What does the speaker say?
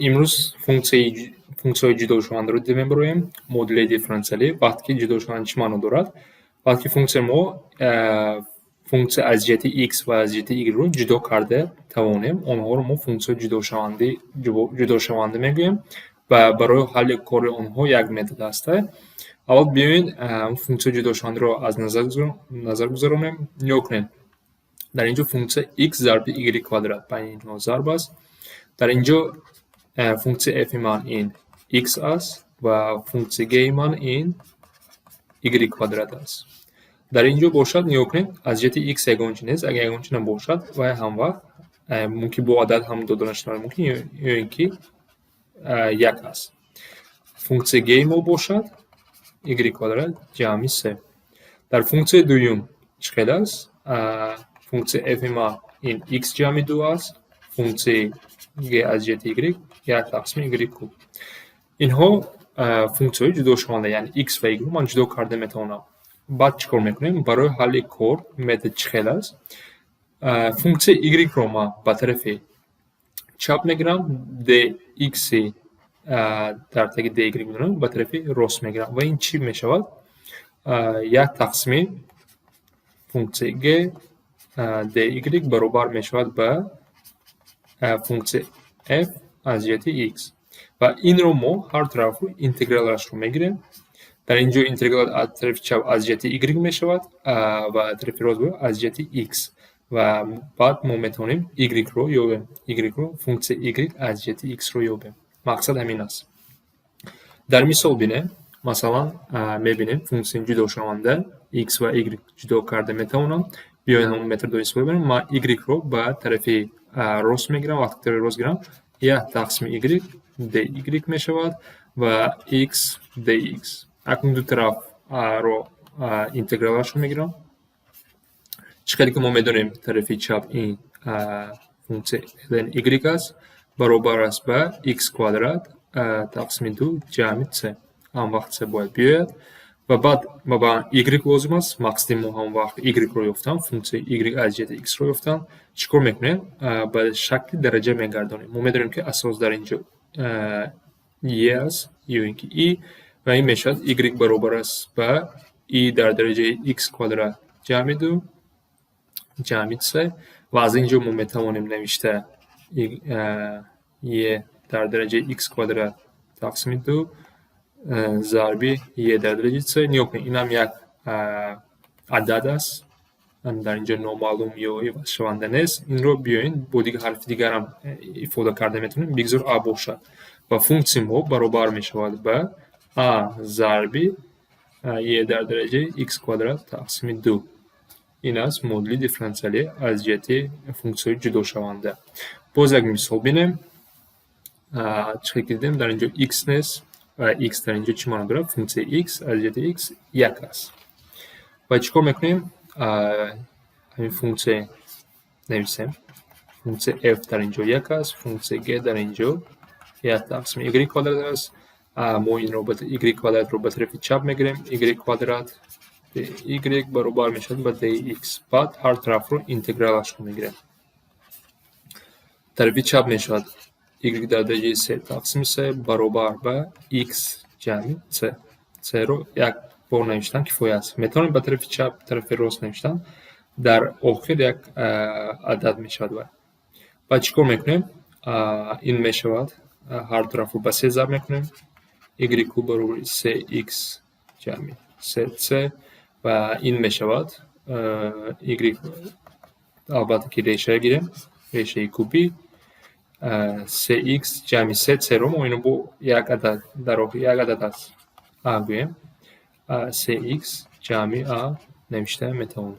Имрӯз функсияҳои ҷудошавандаро дида мебароем. Модули дифференсиалӣ вақте ки ҷудошаванд, чӣ маъно дорад? Вақте ки функсияи мо функсия аз ҷиҳати x ва аз ҷиҳати y-ро ҷудо карда тавонем, онҳоро мо функсияҳои ҷудошаванда мегӯем ва барои ҳалли кори онҳо як метод ҳаст. Аввал биёед, функсияи ҷудошавандаро аз назар гузаронем. Нигоҳ кунед. Дар ин ҷо функсия x зарби y квадрат, байни инҳо зарб аст. Дар ин ҷо функсияи f ман ин x аст ва функсияи g ман ин y квадрат аст. Дар ин ҷо бошад, нигоҳ кунед, аз ҷиҳати x ягон чи нест. Агар ягон чи набошад, вай ҳамвақт мумкин бо адад ҳам дода нашавад мумкин ё ин ки як аст. Функсияи g мо бошад y квадрат ҷамъи се. Дар функсияи дуюм чӣ хел аст? Функсияи f ман ин x ҷамъи ду аст, функсияи g аз ҷиҳати y як тақсими y куб. Инҳо функсияҳои ҷудошаванда, яъне x ва y-ро ман ҷудо карда метавонам. Баъд чӣ кор мекунем? Барои ҳалли кор метод чӣ хел аст? Функсияи y-ро ман ба тарафи чап мегирам, dx дар таги dy мемонам, ба тарафи рост мегирам ва ин чӣ мешавад? Як тақсими функсияи g dy баробар мешавад ба функсияи f аз ҷиҳати x. Ва инро мо ҳар тарафро интегралашро мегирем. Дар ин ҷо интеграл аз тарафи чап аз ҷиҳати y мешавад ва тарафи рост аз ҷиҳати x. Ва баъд мо метавонем y-ро ёбем. Y-ро, функсияи y аз ҷиҳати x-ро ёбем. Мақсад ҳамин аст. Дар мисол бинем, масалан, мебинем, функсияи ҷудошаванда x ва y ҷудо карда метавонам. Биёед, ҳамон методро истифода барем. Ман y-ро ба тарафи рост мегирам. Вақте тарафи рост гирам, як тақсими y dy мешавад ва x dx. Акнун ду тарафро интегралашро мегирам. Чӣ хеле ки мо медонем, тарафи чап ин функсия ln y аст, баробар аст ба x квадрат тақсими ду ҷамъи c. Ҳам вақт c бояд биёяд ва баъд ба y лозим аст. Мақсади мо ҳам вақт y-ро ёфтан, функсияи y аз ҷиҳати x-ро ёфтан. Чӣ кор мекунем? Ба шакли дараҷа мегардонем. Мо медонем, ки асос дар ин ҷо e аст ё ин ки i, ва ин мешавад y баробар аст ба i дар дараҷаи x квадрат ҷамъи ду ҷамъи c. Ва аз ин ҷо мо метавонем навишта e дар дараҷаи x квадрат тақсими ду зарби e дар дараҷаи c. Нигоҳ кунед, инам як адад аст, дар ин ҷо номаълум ё ивазшаванда нест. Инро биёед, бо дигар ҳарфи дигарам ифода карда метавонем, бигзор а бошад. Ва функсияи мо баробар мешавад ба а зарби e дар дараҷаи x квадрат тақсими ду. Ин аст модули дифференсиалӣ аз ҷиҳати функсияҳои ҷудошаванда. Боз як мисол бинем. Чӣ хел ки дидем, дар ин ҷо x нест ва x дар ин ҷо чӣ маъно дорад? Функсияи x аз ҷиҳати x як аст. Ва чӣ кор мекунем? Ҳамин функсия нависем. Функсия f дар ин ҷо як аст, функсияи g дар ин ҷо як тақсими y квадрат аст. Мо инро y квадратро ба тарафи чап мегирем. Y квадрат y баробар мешавад ба dx. Баъд ҳар тарафро интегралашро мегирем. Тарафи чап мешавад y дар дараҷаи се тақсими се баробар ба x ҷамъи c. C-ро як бор навиштан кифоя аст. Метавонем ба тарафи чап, тарафи рост навиштан. Дар охир як адад мешавад. Вай баъд чӣ кор мекунем? Ин мешавад, ҳар тарафро ба се зарб мекунем, y куб баробари се x ҷамъи се c. Ва ин мешавад y, албатта ки реша гирем, решаи кубӣ се x ҷамъи се c-ро мо ино бо як адад, дар охир як адад аст, а гӯем, се x ҷамъи а навишта метавонем.